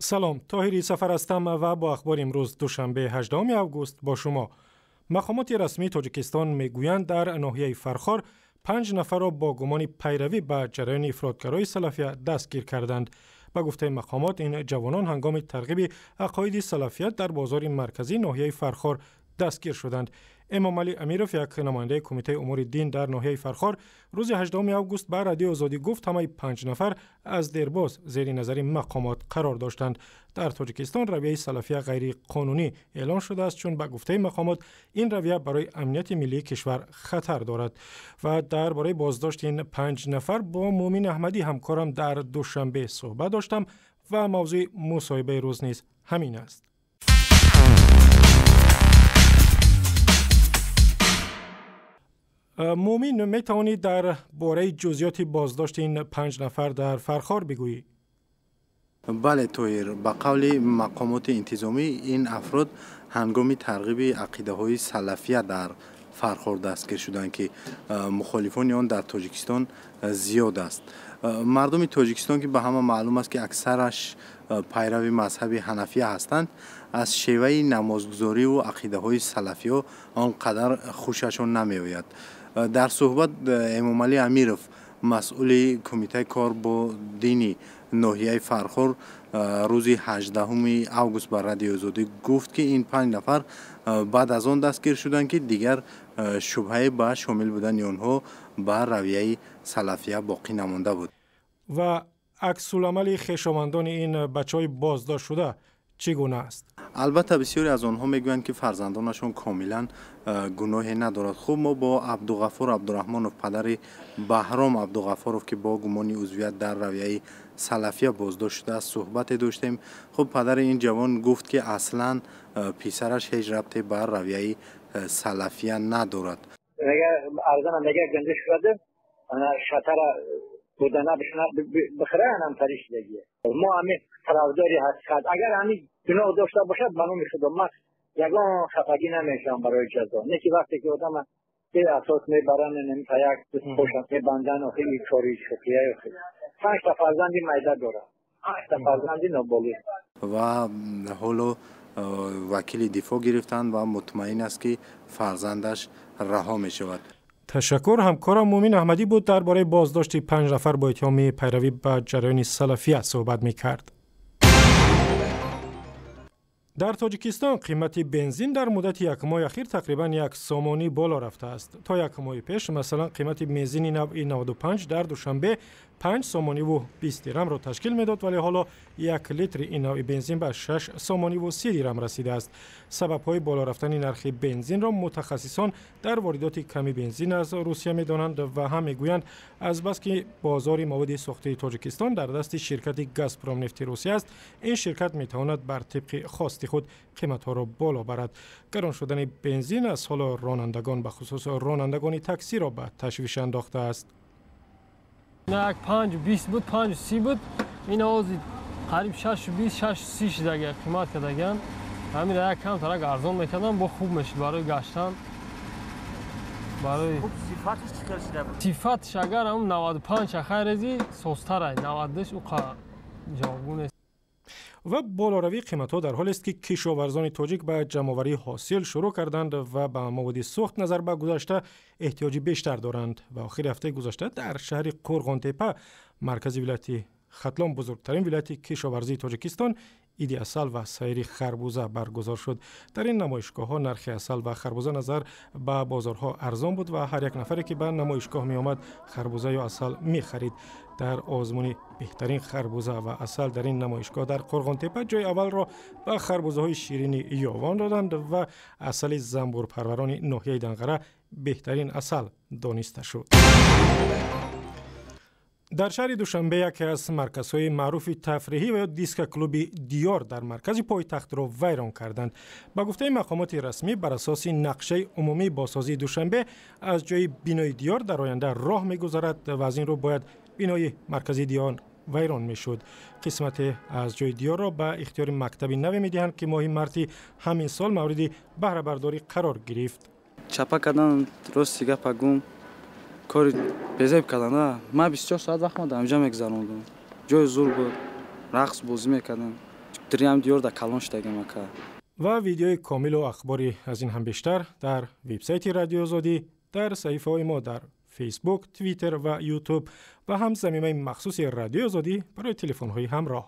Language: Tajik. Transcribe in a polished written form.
Салом, Тоҳири Сафар ҳастам ва бо ахбори имрӯз, душанбе, 18 август, бо шумо. Мақомоти расмии Тоҷикистон мегӯянд, дар ноҳияи Фархор 5 нафарро бо гумони пайравӣ ба ҷараёни ифротгарои салафия дастгир карданд. Ба гуфтаи мақомот, ин ҷавонон ҳангоми тарғиби ақоиди салафият дар бозори марказии ноҳияи Фархор дастгир шуданд. Эмомалӣ Амиров, як намояндаи Кумитаи умури дин дар ноҳияи Фархор, рӯзи 18 август ба Радиои Озодӣ гуфт, ҳамаи 5 нафар аз дербоз зери назари мақомот қарор доштанд. Дар Тоҷикистон равияи салафия ғайриқонунӣ эълон шудааст, чун ба гуфтаи мақомот ин равия барои амнияти миллии кишвар хатар дорад. Ва дар бораи боздошти ин 5 нафар бо Муъмин Аҳмадӣ, ҳамкорам дар Душанбе, суҳбат доштам ва мавзӯи мусоҳибаи рӯз низ ҳамин аст. Муъмин, метавонӣ дар бораи ҷузъиёти боздошти ин 5 нафар дар Фархор бигӯӣ? Бале, Тоҳир, ба қавли мақомоти интизомӣ, ин афрод ҳангоми тарғиби ақидаҳои салафия дар Фархор дастгир шуданд, ки мухолифони он дар Тоҷикистон зиёд аст. Мардуми Тоҷикистон, ки ба ҳама маълум аст, ки аксараш пайрави мазҳаби ҳанафия ҳастанд, аз шеваи намозгузориву ақидаҳои салафиё он қадар хушашон намеояд. Дар суҳбат Эмомалӣ Амиров, масъули Кумитаи кор бо дини ноҳияи Фархор, рӯзи 18 август ба Радиои Озодӣ гуфт, ки ин 5 нафар баъд аз он дастгир шуданд, ки дигар шубҳае ба шомил будани онҳо ба равияи салафия боқӣ намонда буд. Ва аксуламали хешовандони ин бачаҳои боздоштшуда чӣ гуна аст? Албатта, бисёре аз онҳо мегӯянд, ки фарзандонашон комилан гуноҳе надорад. Хуб, мо бо Абдуғафур Абдураҳмонов, падари Баҳром Абдуғафуров, ки бо гумони узвият дар равияи салафия боздошт шудааст, суҳбате доштем. Хуб, падари ин ҷавон гуфт, ки аслан писараш ҳеҷ рабте ба равияи салафия надорад. Мо ҳамин тарафдори ҳақиқат, агар ҳамин гуноҳ дошта бошад, ба номи Худо ман ягон хафагӣ намешавам барои ҷазо. Не ки вақте ки одама беасос мебаранд, та як пошанд мебанданд, охир ин кори шӯхия. Охир 5 та фарзанди майда дорам, 5 та фарзанди ноболиғ. Ва ҳоло вакили дифоъ гирифтанд ва мутмаин аст, ки фарзандаш раҳо мешавад. Ташаккур. Ҳамкорам Муъмин Аҳмадӣ буд, дар бораи боздошти 5 нафар бо иттиҳоми пайравӣ ба ҷараёни салафия суҳбат мекард. Дар Тоҷикистон қимати бензин дар муддати як моҳи ахир тақрибан 1 сомонӣ боло рафтааст. То як моҳи пеш, масалан, қимати бензини навъи 95 дар Душанбе 5 сомониву 20 дирамро ташкил медод, вале ҳоло 1 литри ин навъи бензин ба 6 сомониву 30 дирам расидааст. Сабабҳои боло рафтани нархи бензинро мутахассисон дар воридоти ками бензин аз Русия медонанд ва ҳам мегӯянд, азбаски бозори маводи сохтаи Тоҷикистон дар дасти ширкати Газпромнефти Русия аст, ин ширкат метавонад бар тибқи хости худ қиматҳоро боло барад. Гарон шудани бензин аз ҳоло ронандагон, бахусус ронандагони таксиро, ба ташвиш андохтааст. Як 5,20 буд, 5,30 буд, ин ози қариб 6,20, 6,30 шидага қимат кардаган. Ҳамин як камтарак арзон мекардам, бо хуб мешуд барои гаштан. Барои хуб, сифаташ чӣ хел шида буд? Сифаташ агар ҳам 95 хайрези созтарай, 92 уқа ҷавобгӯ нест. Ва болоравии қиматҳо дар ҳолест, ки кишоварзони тоҷик ба ҷамъоварии ҳосил шурӯъ карданд ва ба маводи сӯхт назар ба гузашта эҳтиёҷи бештар доранд. Ва охири ҳафтаи гузашта дар шаҳри Қурғонтепа, маркази вилояти Хатлон, бузургтарин вилояти кишоварзии Тоҷикистон, иди асал ва сайри харбуза баргузор шуд. Дар ин намоишгоҳҳо нархи асал ва харбуза назар ба бозорҳо арзон буд ва ҳар як нафаре, ки ба намоишгоҳ меомад, харбуза ё асал мехарид. Дар озмуни беҳтарин харбуза ва асал дар ин намоишгоҳ дар Қурғонтепа ҷои аввалро ба харбузаҳои ширини Ёвон доданд ва асали занбурпарварони ноҳияи Данғара беҳтарин асал дониста шуд. Дар шаҳри Душанбе яке аз марказҳои маъруфи тафриҳӣ ва ё дискоклуби Диёр дар маркази пойтахтро вайрон карданд. Ба гуфтаи мақомоти расмӣ, бар асоси нақшаи умумии бозсозии Душанбе аз ҷои бинои Диёр дар оянда роҳ мегузарад ва аз ин рӯ бояд бинои марказии Диёр вайрон мешуд. Қисмате аз ҷои Диёрро ба ихтиёри мактаби наве медиҳанд, ки моҳи марти ҳамин сол мавриди баҳрабардорӣ қарор гирифт. Чапа кардан, рости гапа гум, кори безеб кардан. Ман 24 соат вақт дар инҷа мегузарондам. Ҷои зур буд, рақс бозӣ мекардем. Дриам диёр да калон шудагем, ака. Ва видеои комилу ахбори аз ин ҳам бештар дар вебсайти Радиои Озодӣ, дар саҳифаҳои мо дар Фейсбук, Твиттер ва Ютуб ва ҳам замимаи махсуси Радиои Озодӣ барои телефонҳои ҳамроҳ.